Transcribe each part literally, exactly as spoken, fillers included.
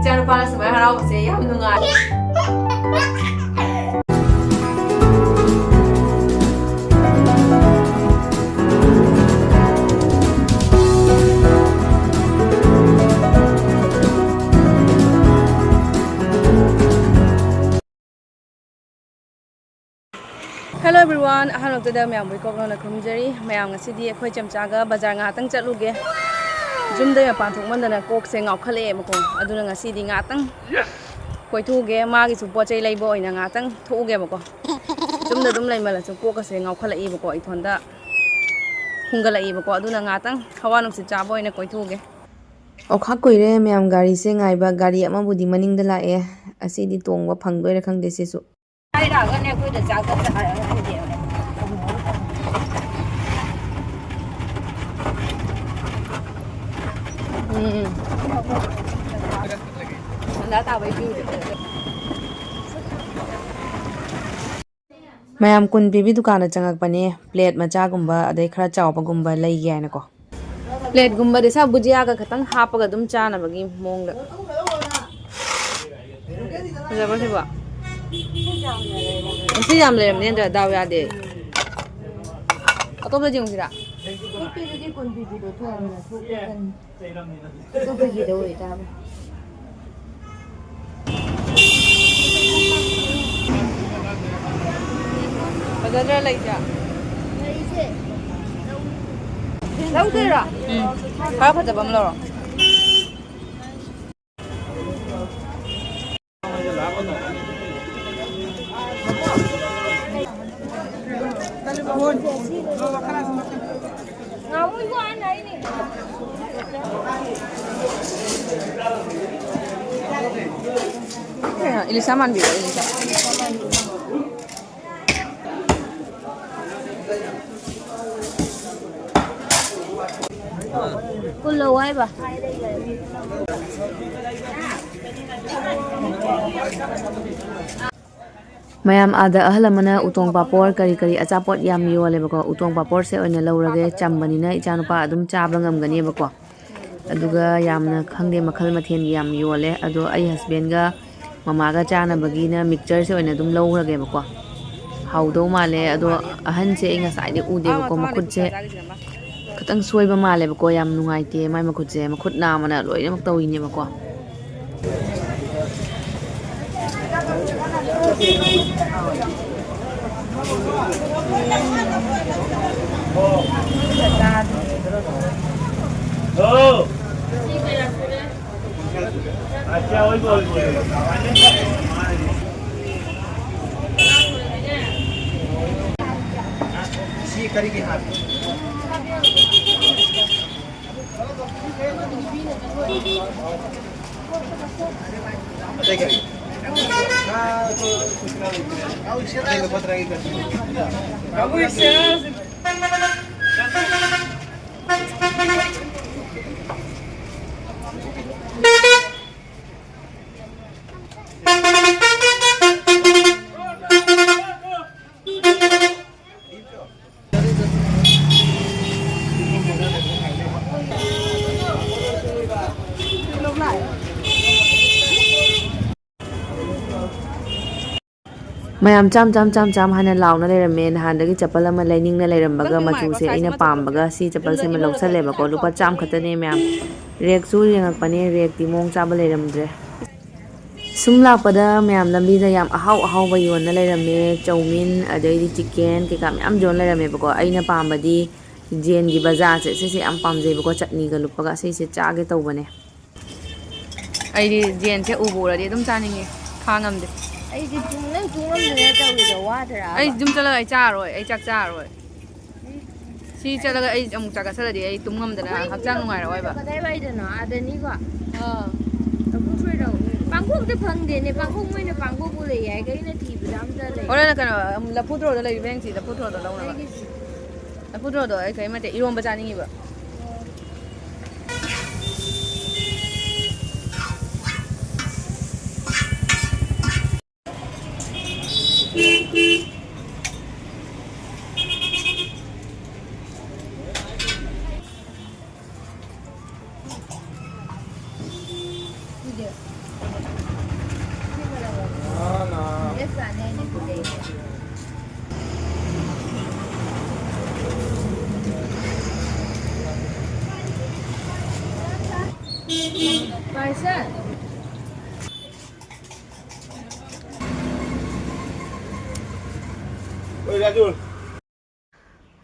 ꯏꯆꯥꯅꯨꯄꯥꯅ ꯁꯨꯃꯥꯏꯅ ꯍꯔꯥꯎꯕꯁꯦ ꯌꯥꯝ ꯅꯨꯡꯉꯥꯏ꯫ Hello everyone, ꯑꯍꯥꯟꯕꯃꯛꯇꯗ ꯃꯌꯥꯝꯕꯨ ꯏꯀꯣꯛ ꯂꯣꯟꯅ ꯈꯨꯔꯨꯝꯖꯔꯤ꯫ ꯃꯌꯥꯝ, ꯉꯁꯤꯗꯤ ꯑꯩꯈꯣꯏ ꯆꯝꯆꯥꯒ ꯕꯖꯥꯔ ꯉꯥꯏꯍꯥꯛꯇꯪ ꯆꯠꯂꯨꯒꯦ꯫ ꯌꯨꯝꯗꯩ ꯃꯄꯥꯟ ꯊꯣꯛꯃꯟꯗꯅ ꯀꯣꯛꯁꯦ ꯉꯥꯎꯈꯠꯂꯛꯑꯦꯕꯀꯣ, ꯑꯗꯨꯅ ꯉꯁꯤꯗꯤ ꯉꯥꯏꯍꯥꯛꯇꯪ ꯀꯣꯏꯊꯣꯛꯎꯒꯦ꯫ ꯃꯥꯒꯤꯁꯨ ꯄꯣꯠ ꯆꯩ ꯂꯩꯕ ꯑꯣꯏꯅ ꯉꯥꯏꯍꯥꯛꯇꯪ ꯊꯣꯛꯎꯒꯦꯕꯀꯣ꯫ ꯌꯨꯝꯗ ꯑꯗꯨꯝ ꯂꯩꯃꯜꯂꯁꯨ ꯀꯣꯛꯀꯁꯦ ꯉꯥꯎꯈꯠꯂꯛꯏꯕꯀꯣ, ꯏꯊꯣꯟꯗ ꯍꯨꯝꯒꯠꯂꯛꯏꯕꯀꯣ, ꯑꯗꯨꯅ ꯉꯥꯏꯍꯥꯛꯇꯪ ꯍꯋꯥ ꯅꯨꯡꯁꯤꯠ ꯆꯥꯕ ꯑꯣꯏꯅ ꯀꯣꯏꯊꯣꯛꯎꯒꯦ꯫ ꯑꯣꯈꯥꯛ ꯀꯨꯏꯔꯦ ꯃꯌꯥꯝ ꯒꯥꯔꯤꯁꯦ ꯉꯥꯏꯕ꯫ ꯒꯥꯔꯤ ꯑꯃꯕꯨꯗꯤ ꯃꯅꯤꯡꯗ ꯂꯥꯛꯑꯦ꯫ ꯑꯁꯤꯗꯤ ꯇꯣꯡꯕ ꯐꯪꯗꯣꯏꯔꯥ ꯈꯪꯗꯦ ꯁꯤꯁꯨ꯫ ꯍꯥꯏꯔꯛꯑꯒꯅꯦ ꯑꯩꯈꯣꯏꯗ ꯆꯥꯛ ꯆꯠꯁꯦ ꯍꯥꯏꯔꯛꯑꯒꯗꯤ꯫ ꯎꯝ꯫ ꯇꯟꯖꯥ ꯇꯥꯕꯩ ꯄꯤꯔꯨꯔꯦ꯫ ꯃꯌꯥꯝ ꯀꯨꯟ ꯄꯤꯕꯤ ꯗꯨꯀꯥꯟꯗ ꯆꯪꯉꯛꯄꯅꯦ꯫ ꯄ꯭ꯂꯦꯠ ꯃꯆꯥꯒꯨꯝꯕ ꯑꯗꯩ ꯈꯔ ꯆꯥꯎꯕꯒꯨꯝꯕ ꯂꯩꯒꯦ ꯍꯥꯏꯅꯀꯣ꯫ ꯄ꯭ꯂꯦꯠꯀꯨꯝꯕꯗꯤ ꯁꯥ ꯕꯨꯖꯤꯌꯥꯒ ꯈꯇꯪ ꯍꯥꯞꯄꯒ ꯑꯗꯨꯝ ꯆꯥꯅꯕꯒꯤ ꯃꯑꯣꯡꯗ꯫ ꯐꯖꯕ꯭ꯔꯣ ꯁꯤꯕꯣ? ꯉꯁꯤ ꯌꯥꯝ ꯂꯩꯔꯝꯅꯦ ꯅꯠꯇ꯭ꯔ? ꯗꯥꯎ ꯌꯥꯗꯦ꯫ ꯑꯇꯣꯞꯄꯗ ꯌꯦꯡꯉꯨꯁꯤꯔꯥ? ꯄꯤꯛꯄꯤꯗꯨꯗꯤ ꯀꯨꯟ ꯄꯤꯕꯤꯗꯣ ꯊꯣꯡꯉꯦ꯫ ꯑꯇꯣꯞꯄꯒꯤꯗ ꯑꯣꯏꯇꯥꯕ꯫ ꯐꯖꯗ꯭ꯔꯥ ꯂꯩꯁꯦ? ꯂꯧꯗꯣꯏꯔꯣ? ꯎꯝ꯫ ꯈꯔ ꯐꯖꯕ ꯑꯃ ꯂꯧꯔꯣ꯫ ꯏꯂꯤꯁꯥ ꯃꯥꯟꯕꯤꯔꯣ, ꯏꯂꯤꯁꯥ꯫ ꯀꯨꯜ ꯂꯧ ꯍꯥꯏꯕ꯫ ꯃꯌꯥꯝ ꯑꯥꯗ ꯑꯍꯜ ꯑꯃꯅ ꯎꯇꯣꯡ ꯄꯥꯄꯣꯔ ꯀꯔꯤ ꯀꯔꯤ ꯑꯆꯥꯄꯣꯠ ꯌꯥꯝ ꯌꯣꯜꯂꯦꯕꯀꯣ꯫ ꯎꯇꯣꯡ ꯄꯥꯄꯣꯔꯁꯦ ꯑꯣꯏꯅ ꯂꯧꯔꯒꯦ, ꯆꯝꯕꯅꯤꯅ ꯏꯆꯥꯅꯨꯄꯥ ꯑꯗꯨꯝ ꯆꯥꯕ ꯉꯝꯒꯅꯦꯕꯀꯣ꯫ ꯑꯗꯨꯒ ꯌꯥꯝꯅ ꯈꯪꯗꯦ, ꯃꯈꯜ ꯃꯊꯦꯜꯒꯤ ꯌꯥꯝ ꯌꯣꯜꯂꯦ꯫ ꯑꯗꯣ ꯑꯩ ꯍꯁꯕꯦꯟꯒ ꯃꯃꯥꯒ ꯆꯥꯅꯕꯒꯤꯅ ꯃꯤꯛꯆꯔꯁꯦ ꯑꯣꯏꯅ ꯑꯗꯨꯝ ꯂꯧꯔꯒꯦꯕꯀꯣ꯫ ꯍꯥꯎꯗꯧ ꯃꯥꯜꯂꯦ꯫ ꯑꯗꯣ ꯑꯍꯟꯁꯦ ꯑꯩ ꯉꯁꯥꯏꯗꯤ ꯎꯗꯦꯕꯀꯣ, ꯃꯈꯨꯠꯁꯦ ꯈꯤꯇꯪ ꯁꯣꯏꯕ ꯃꯥꯜꯂꯦꯕꯀꯣ꯫ ꯌꯥꯝ ꯅꯨꯡꯉꯥꯏꯇꯦ ꯃꯥꯏ ꯃꯈꯨꯠꯁꯦ, ꯃꯈꯨꯠ ꯅꯥꯝꯃꯅ ꯂꯣꯏꯅꯃꯛ ꯇꯧꯔꯤꯅꯦꯕꯀꯣ꯫ ꯃꯌꯥꯝ ꯆꯥꯝ ꯆꯥꯝ ꯆꯥꯝ ꯆꯥꯝ ꯍꯥꯏꯅ ꯂꯥꯎꯅ ꯂꯩꯔꯝꯃꯦ꯫ ꯅꯍꯥꯟꯗꯒꯤ ꯆꯄꯜ ꯑꯃ ꯂꯩꯅꯤꯡꯅ ꯂꯩꯔꯝꯕꯒ ꯃꯆꯨꯁꯦ ꯑꯩꯅ ꯄꯥꯝꯕꯒ ꯁꯤ ꯆꯄꯜꯁꯦ ꯑꯃ ꯂꯧꯁꯜꯂꯦꯕꯀꯣ꯫ ꯂꯨꯄꯥ ꯆꯥꯝ ꯈꯛꯇꯅꯦ ꯃꯌꯥꯝ꯫ ꯔꯦꯛꯁꯨ ꯌꯦꯡꯉꯛꯄꯅꯦ, ꯔꯦꯛꯇꯤ ꯃꯑꯣꯡ ꯆꯥꯕ ꯂꯩꯔꯝꯗ꯭ꯔꯦ꯫ ꯁꯨꯝ ꯂꯥꯛꯄꯗ ꯃꯌꯥꯝ ꯂꯝꯕꯤꯗ ꯌꯥꯝ ꯑꯍꯥꯎ ꯑꯍꯥꯎꯕ ꯌꯣꯟꯅ ꯂꯩꯔꯝꯃꯦ꯫ ꯆꯧꯃꯤꯟ, ꯑꯗꯩꯗꯤ ꯆꯤꯛꯀꯦꯟ ꯀꯩꯀꯥ ꯃꯌꯥꯝ ꯌꯣꯟ ꯂꯩꯔꯝꯃꯦꯕꯀꯣ꯫ ꯑꯩꯅ ꯄꯥꯝꯕꯗꯤ ꯖꯦꯟꯒꯤ ꯕꯖꯥꯔꯁꯦ, ꯁꯤꯁꯦ ꯌꯥꯝ ꯄꯥꯝꯖꯩꯕꯀꯣ꯫ ꯆꯠꯅꯤꯒ ꯂꯨꯞꯄꯒ ꯁꯤꯁꯦ ꯆꯥꯒꯦ ꯇꯧꯕꯅꯦ꯫ ꯑꯩꯗꯤ ꯖꯦꯟꯁꯦ ꯎꯕꯨ ꯎꯔꯗꯤ ꯑꯗꯨꯝ ꯆꯥꯅꯤꯡꯉꯦ, ꯈꯥꯡ ꯉꯝꯗꯦ꯫ ꯑꯩꯗꯤ ꯇꯨꯝ-, ꯅꯪ ꯇꯨꯝꯉꯝꯗꯅ ꯇꯧꯔꯤꯗꯣ ꯋꯥꯗ꯭ꯔꯥꯕ? ꯑꯩ ꯌꯨꯝ ꯆꯠꯂꯒ ꯑꯩ ꯆꯥꯔꯣꯏ, ꯑꯩ ꯆꯥꯛ ꯆꯥꯔꯣꯏ꯫ ꯁꯤ ꯆꯠꯂꯒ ꯑꯩ ꯑꯃꯨꯛ ꯆꯥꯛ ꯆꯥꯁꯤꯜꯂꯗꯤ ꯑꯩ ꯇꯨꯝ ꯉꯝꯗꯅ ꯍꯛꯆꯥꯡ ꯅꯨꯡꯉꯥꯏꯔꯛꯑꯣꯏꯕ꯫ ꯀꯗꯥꯏꯋꯥꯏꯗꯅꯣ? ꯑꯥꯗꯅꯤꯀꯣ? ꯑꯥ꯫ ꯂꯐꯨ ꯊ꯭ꯔꯣꯗꯣ꯫ ꯄꯥꯡꯈꯣꯛꯇ ꯐꯪꯗꯦꯅꯦ꯫ ꯄꯥꯡꯈꯣꯛ, ꯃꯣꯏꯅ ꯄꯥꯡꯈꯣꯛꯄꯨ ꯂꯩ ꯍꯥꯏ, ꯑꯩꯅ ꯊꯤꯕꯗ ꯑꯝꯇ ꯂꯩ꯫ ꯍꯣꯔꯦꯟ ꯀꯩꯅꯣ, ꯂꯐꯨ ꯊ꯭ꯔꯣꯗꯣ ꯂꯩꯔꯤꯕ ꯌꯦꯡꯁꯤ, ꯂꯐꯨ ꯊ꯭ꯔꯣꯗꯣ ꯂꯧꯅꯕ꯫ ꯑꯩꯒꯤꯁꯨ꯫ ꯂꯐꯨ ꯊ꯭ꯔꯣꯗꯣ ꯑꯩ ꯀꯔꯤꯝ ꯅꯠꯇꯦ, ꯏꯔꯣꯝꯕ ꯆꯥꯅꯤꯡꯉꯤꯕ꯫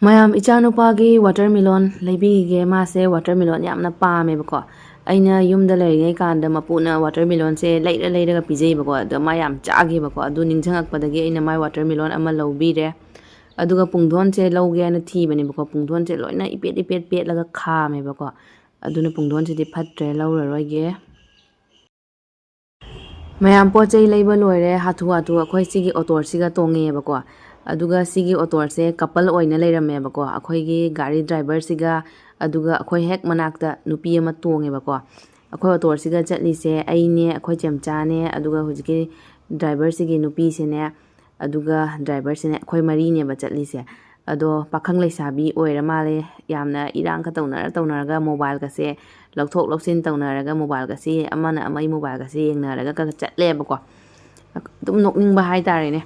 ꯃꯌꯥꯝ, ꯏꯆꯥꯅꯨꯄꯥꯒꯤ watermelon ꯂꯩꯕꯤꯒꯦ꯫ ꯃꯥꯁꯦ watermelon ꯌꯥꯝꯅ ꯄꯥꯝꯃꯦꯕꯀꯣ꯫ ꯑꯩꯅ ꯌꯨꯝꯗ ꯂꯩꯔꯤꯉꯩ ꯀꯥꯟꯗ ꯃꯄꯨꯅ watermelonꯁꯦ ꯂꯩꯔ ꯂꯩꯔꯒ ꯄꯤꯖꯩꯕꯀꯣ꯫ ꯑꯗꯣ ꯃꯥ ꯌꯥꯝ ꯆꯥꯈꯤꯕꯀꯣ꯫ ꯑꯗꯨ ꯅꯤꯡꯁꯤꯡꯉꯛꯄꯗꯒꯤ ꯑꯩꯅ ꯃꯥꯏ watermelon ꯑꯃ ꯂꯧꯕꯤꯔꯦ꯫ ꯑꯗꯨꯒ ꯄꯨꯡꯗꯣꯟꯁꯦ ꯂꯧꯒꯦ ꯍꯥꯏꯅ ꯊꯤꯕꯅꯦꯕꯀꯣ꯫ ꯄꯨꯡꯗꯣꯟꯁꯦ ꯂꯣꯏꯅ ꯏꯄꯦꯠ ꯏꯄꯦꯠ ꯄꯦꯠꯂꯒ ꯈꯥꯝꯃꯦꯕꯀꯣ꯫ ꯑꯗꯨꯅ ꯄꯨꯡꯗꯣꯟꯁꯤꯗꯤ ꯐꯠꯇ꯭ꯔꯦ, ꯂꯧꯔꯔꯣꯏꯒꯦ꯫ ꯃꯌꯥꯝ, ꯄꯣꯠ ꯆꯩ ꯂꯩꯕ ꯂꯣꯏꯔꯦ꯫ ꯍꯥꯊꯨ ꯍꯥꯊꯨ ꯑꯩꯈꯣꯏ ꯁꯤꯒꯤ ꯑꯣꯇꯣꯁꯤꯒ ꯇꯣꯡꯉꯦꯕꯀꯣ꯫ ꯑꯗꯨꯒ ꯁꯤꯒꯤ ꯑꯣꯇꯣꯁꯦ couple ꯑꯣꯏꯅ ꯂꯩꯔꯝꯃꯦꯕꯀꯣ꯫ ꯑꯩꯈꯣꯏꯒꯤ ꯒꯥꯔꯤ driverꯁꯤꯒ, ꯑꯗꯨꯒ ꯑꯩꯈꯣꯏ ꯍꯦꯛ ꯃꯅꯥꯛꯇ ꯅꯨꯄꯤ ꯑꯃ ꯇꯣꯡꯉꯦꯕꯀꯣ꯫ ꯑꯩꯈꯣꯏ ꯑꯣꯇꯣꯁꯤꯒ ꯆꯠꯂꯤꯁꯦ ꯑꯩꯅꯦ, ꯑꯩꯈꯣꯏ ꯆꯦꯝꯆꯥꯅꯦ, ꯑꯗꯨꯒ ꯍꯧꯖꯤꯛꯀꯤ driverꯁꯤꯒꯤ ꯅꯨꯄꯤꯁꯤꯅꯦ, ꯑꯗꯨꯒ driverꯁꯤꯅꯦ, ꯑꯩꯈꯣꯏ ꯃꯔꯤꯅꯦꯕ ꯆꯠꯂꯤꯁꯦ꯫ ꯑꯗꯣ ꯄꯥꯈꯪ ꯂꯩꯁꯥꯕꯤ ꯑꯣꯏꯔ ꯃꯥꯜꯂꯦ꯫ ꯌꯥꯝꯅ ꯏꯔꯥꯡꯒ ꯇꯧꯅꯔ ꯇꯧꯅꯔꯒ mobileꯒꯁꯦ ꯂꯧꯊꯣꯛ ꯂꯧꯁꯤꯟ ꯇꯧꯅꯔꯒ mobileꯒꯁꯦ, ꯑꯃꯅ ꯑꯃꯒꯤ mobileꯒꯁꯦ ꯌꯦꯡꯅꯔꯒ ꯀ-, ꯆꯠꯂꯦꯕꯀꯣ꯫ ꯑꯗꯨꯝ ꯅꯣꯛꯅꯤꯡꯕ ꯍꯥꯏꯇꯥꯔꯦꯅꯦ꯫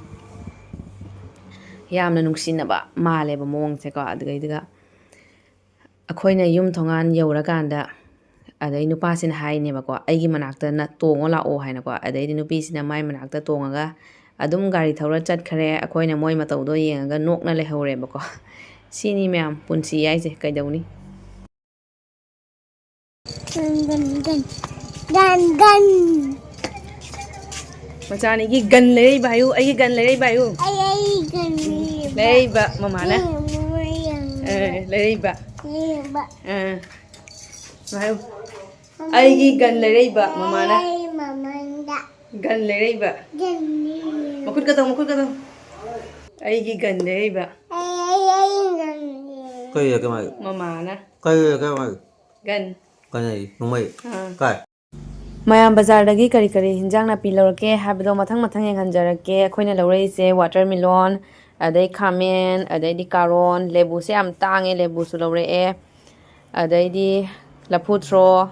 ꯌꯥꯝꯅ ꯅꯨꯡꯁꯤꯅꯕ ꯃꯥꯜꯂꯦꯕ ꯃꯑꯣꯡꯁꯦꯀꯣ꯫ ꯑꯗꯨꯗꯩꯗꯨꯒ ꯑꯩꯈꯣꯏꯅ ꯌꯨꯝ ꯊꯣꯡꯒꯥꯟ ꯌꯧꯔꯀꯥꯟꯗ, ꯑꯗꯩ ꯅꯨꯄꯥꯁꯤꯅ ꯍꯥꯏꯅꯦꯕꯀꯣ, "ꯑꯩꯒꯤ ꯃꯅꯥꯛꯇ ꯅ-, ꯇꯣꯡꯉꯣ ꯂꯥꯛꯑꯣ" ꯍꯥꯏꯅꯀꯣ꯫ ꯑꯗꯩꯗꯤ ꯅꯨꯄꯤꯁꯤꯅ ꯃꯥꯏ ꯃꯅꯥꯛꯇ ꯇꯣꯡꯉꯒ ꯑꯗꯨꯝ ꯒꯥꯔꯤ ꯊꯧꯔ ꯆꯠꯈ꯭ꯔꯦ꯫ ꯑꯩꯈꯣꯏꯅ ꯃꯣꯏ ꯃꯇꯧꯗꯣ ꯌꯦꯡꯉꯒ ꯅꯣꯛꯅ ꯂꯩꯍꯧꯔꯦꯕꯀꯣ꯫ ꯁꯤꯅꯤ ꯃꯌꯥꯝ ꯄꯨꯟꯁꯤ ꯍꯥꯏꯁꯦ, ꯀꯩꯗꯧꯅꯤ? Gun, gun, gun. Gun, gun. ꯃꯆꯥꯅꯤꯒꯤ ꯒꯟ ꯂꯩꯔꯛꯏꯕ ꯍꯥꯏꯌꯨ, ꯑꯩꯒꯤ ꯒꯟ ꯂꯩꯔꯛꯏꯕ ꯍꯥꯏꯌꯨ꯫ ꯑꯩ, ꯑꯩ ꯒꯟ ꯂꯩꯔꯛꯏꯕ꯫ ꯂꯩꯔꯛꯏꯕ ꯃꯃꯥꯅ꯫ ꯑꯦ, ꯃꯃꯥ ꯌꯥꯝ ꯑꯦ, ꯂꯩꯔꯛꯏꯕ꯫ ꯂꯩꯔꯛꯏꯕ꯫ ꯑꯦ꯫ ꯍꯥꯏꯌꯨ꯫ ꯑꯩꯒꯤ ꯒꯟ ꯂꯩꯔꯛꯏꯕ ꯃꯃꯥꯅ꯫ ꯑꯩ ꯃꯃꯥꯡꯗ꯫ ꯒꯟ ꯂꯩꯔꯛꯏꯕ꯫ ꯒꯟ ꯂꯩꯔꯛꯏꯕ꯫ ꯃꯈꯨꯠꯀ ꯇꯧ, ꯃꯈꯨꯠꯀ ꯇꯧ꯫ ꯑꯩꯒꯤ ꯒꯟ ꯂꯩꯔꯛꯏꯕ꯫ ꯑꯩ, ꯑꯩ, ꯑꯩ ꯒꯟ ꯂꯩꯔꯛꯏꯕ꯫ ꯀꯩ ꯂꯩꯔꯛꯀꯦ ꯃꯥꯒꯤ? ꯃꯃꯥꯅ꯫ ꯀꯩ ꯂꯩꯔꯛꯀꯦ ꯃꯥꯒꯤ? ꯒꯟ꯫ ꯒꯟ ꯍꯥꯏꯗꯤ ꯅꯣꯡꯃꯩ? ꯑꯥ꯫ ꯀꯥꯏ? ꯃꯌꯥꯝ, ꯕꯖꯥꯔꯗꯒꯤ ꯀꯔꯤ ꯀꯔꯤ ꯍꯤꯟꯖꯥꯡ ꯅꯥꯄꯤ ꯂꯧꯔꯛꯀꯦ ꯍꯥꯏꯕꯗꯣ ꯃꯊꯪ ꯃꯊꯪ ꯌꯦꯡꯍꯟꯖꯔꯛꯀꯦ꯫ ꯑꯩꯈꯣꯏꯅ ꯂꯧꯔꯛꯏꯁꯦ watermelon, ꯑꯗꯩ ꯈꯥꯃꯦꯟ, ꯑꯗꯩꯗꯤ ꯀꯥꯔꯣꯟ, ꯂꯦꯕꯨꯁꯦ ꯌꯥꯝ ꯇꯥꯡꯉꯦ, ꯂꯦꯕꯨꯁꯨ ꯂꯧꯔꯛꯑꯦ꯫ ꯑꯗꯩꯗꯤ ꯂꯐꯨ ꯊ꯭ꯔꯣ,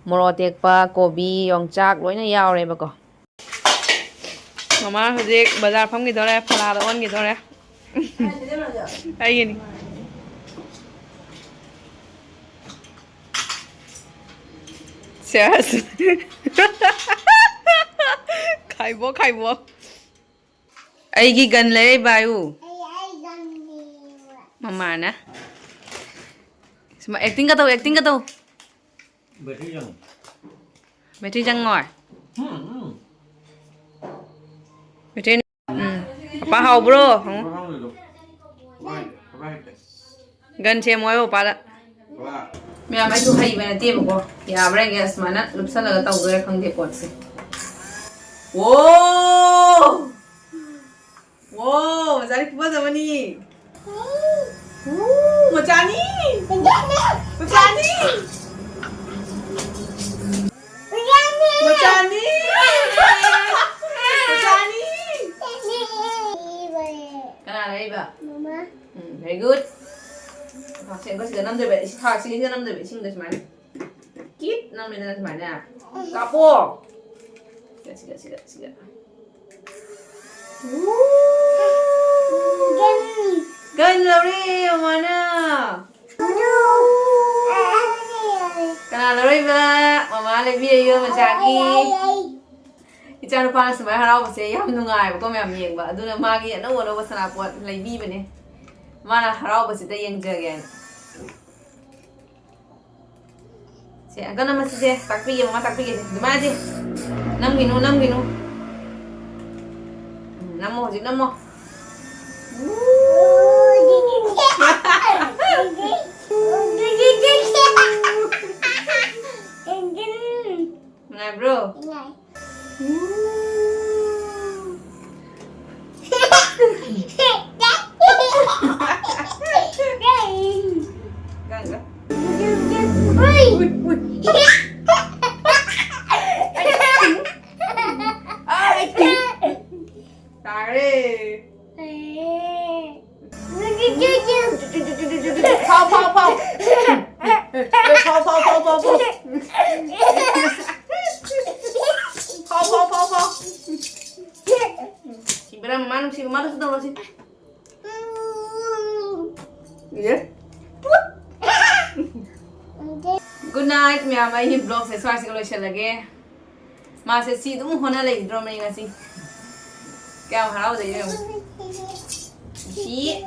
ꯃꯣꯔꯣꯛ ꯑꯇꯦꯛꯄ, ꯀꯣꯕꯤ, ꯌꯣꯡꯆꯥꯛ ꯂꯣꯏꯅ ꯌꯥꯎꯔꯦꯕꯀꯣ꯫ ꯃꯃꯥ ꯍꯧꯖꯤꯛ ꯕꯖꯥꯔ ꯐꯝꯈꯤꯗꯧꯔꯦ, ꯐꯂꯥꯗ ꯑꯣꯟꯈꯤꯗꯧꯔꯦ꯫ ꯑꯩꯒꯤꯅꯤ꯫ ꯁꯦꯁ꯫ ꯈꯥꯏꯕꯣꯛ, ꯈꯥꯏꯕꯣꯛ꯫ ꯑꯩꯒꯤ ꯒꯟ ꯂꯩꯔꯛꯏꯕ ꯍꯥꯏꯌꯨ꯫ ꯃꯃꯥꯅ꯫ ꯁꯨꯃꯥꯏ acting ꯀ ꯇꯧ, acting ꯀ ꯇꯧ꯫ ꯕꯦꯇ꯭ꯔꯤ ꯆꯪꯉꯣꯏ꯫ ꯎꯝ, ꯎꯝ꯫ ꯕꯦꯇ꯭ꯔꯤ, ꯎꯝ꯫ ꯄꯄꯥ ꯍꯥꯎꯕ꯭ꯔꯣ? ꯍꯪꯉꯨ꯫ ꯒꯟ ꯁꯦꯝꯃꯣ ꯍꯥꯏꯌꯣ ꯄꯄꯥꯗ꯫ ꯃꯌꯥꯝ ꯑꯩꯁꯨ ꯍꯩꯕ ꯅꯠꯇꯦꯕꯀꯣ꯫ ꯌꯥꯕ꯭ꯔꯥ ꯌꯦꯡꯒꯦ, ꯑꯁꯨꯃꯥꯏꯅ ꯂꯨꯞꯁꯜꯂꯒ ꯇꯧꯗꯣꯏꯔꯥ ꯈꯪꯗꯦ ꯄꯣꯠꯁꯦ꯫ ꯋꯣ! ꯋꯣ! ꯃꯆꯥꯅꯤ ꯈꯨꯐꯖ ꯑꯃꯅꯤ꯫ ꯎ, ꯃꯆꯥꯅꯤ! ꯃꯆꯥꯅꯤ! ꯃꯆꯥꯅꯤ! ꯃꯆꯥꯅꯤ! ꯀꯅꯥ ꯂꯩꯕ? ꯎꯝ, very good. ꯊꯥꯛꯁꯦ ꯑꯃꯨꯛꯀ ꯁꯤꯗ ꯅꯝꯗꯣꯏꯕ, ꯏꯁꯤꯡ ꯊꯥꯛꯁꯤꯒ ꯁꯤꯗ ꯅꯝꯗꯣꯏꯕ, ꯏꯁꯤꯡꯗ ꯁꯨꯃꯥꯏꯅ꯫ ꯀꯤꯠ ꯅꯝꯃꯦꯗꯅ ꯁꯨꯃꯥꯏꯅ꯫ ꯀꯥꯞꯄꯣ꯫ ꯁꯤꯒ, ꯁꯤꯒ, ꯁꯤꯒ, ꯁꯤꯒ꯫ ꯒꯟ ꯂꯧꯔꯦ ꯃꯃꯥꯅ꯫ ꯀꯅꯥ ꯂꯧꯔꯛꯏꯕ? ꯃꯃꯥ ꯂꯩꯕꯤꯔꯛꯏꯕ ꯃꯆꯥꯒꯤ꯫ ꯏꯆꯥꯅꯨꯄꯥꯅ ꯁꯨꯃꯥꯏꯅ ꯍꯔꯥꯎꯕꯁꯦ ꯌꯥꯝ ꯅꯨꯡꯉꯥꯏꯕꯀꯣ, ꯃꯌꯥꯝ ꯌꯦꯡꯕ꯫ ꯑꯗꯨꯅ ꯃꯥꯒꯤ ꯑꯅꯧ ꯑꯅꯧꯕ ꯁꯅꯥꯄꯣꯠ ꯂꯩꯕꯤꯕꯅꯦ꯫ ꯃꯥꯅ ꯍꯔꯥꯎꯕꯁꯤꯗ ꯌꯦꯡꯖꯒꯦꯅ꯫ ꯁꯦ, ꯑꯪꯀꯜ ꯅꯝꯃꯁꯤꯁꯦ, ꯇꯥꯛꯄꯤꯒꯦ, ꯃꯃꯥ ꯇꯥꯛꯄꯤꯒꯦꯁꯦ꯫ ꯑꯗꯨꯃꯥꯏꯅ ꯁꯦ꯫ ꯅꯝꯈꯤꯅꯨ, ꯅꯝꯈꯤꯅꯨ꯫ ꯎꯝ, ꯅꯝꯃꯣ, ꯍꯧꯖꯤꯛ ꯅꯝꯃꯣ꯫ ꯅꯨꯡꯉꯥꯏꯕ꯭ꯔꯣ? ꯅꯨꯡꯉꯥꯏ꯫ ꯒꯪꯒꯥ꯫ ꯎꯏ, ꯎꯏ꯫ ꯑꯥꯏ꯫ ꯇꯥꯔꯦ꯫ ꯐꯥꯎ, ꯐꯥꯎ, ꯐꯥꯎ꯫ ꯐꯥꯎ, ꯐꯥꯎ, ꯐꯥꯎ, ꯐꯥꯎ, ꯐꯥꯎ꯫ ꯌꯦ꯫ Good night ꯃꯌꯥꯝ, ꯑꯩꯒꯤ vlogꯁꯦ ꯁ꯭ꯋꯥꯏꯁꯤꯒ ꯂꯣꯏꯁꯤꯜꯂꯒꯦ꯫ ꯃꯥꯁꯦ ꯁꯤ ꯑꯗꯨꯝ ꯍꯣꯠꯅ ꯂꯩꯈꯤꯗ꯭ꯔꯣꯕꯅꯤ ꯉꯁꯤ꯫ ꯀꯌꯥꯝ ꯍꯔꯥꯎꯗꯣꯏꯅꯣ ꯌꯦꯡꯉꯨ꯫ ꯁꯤ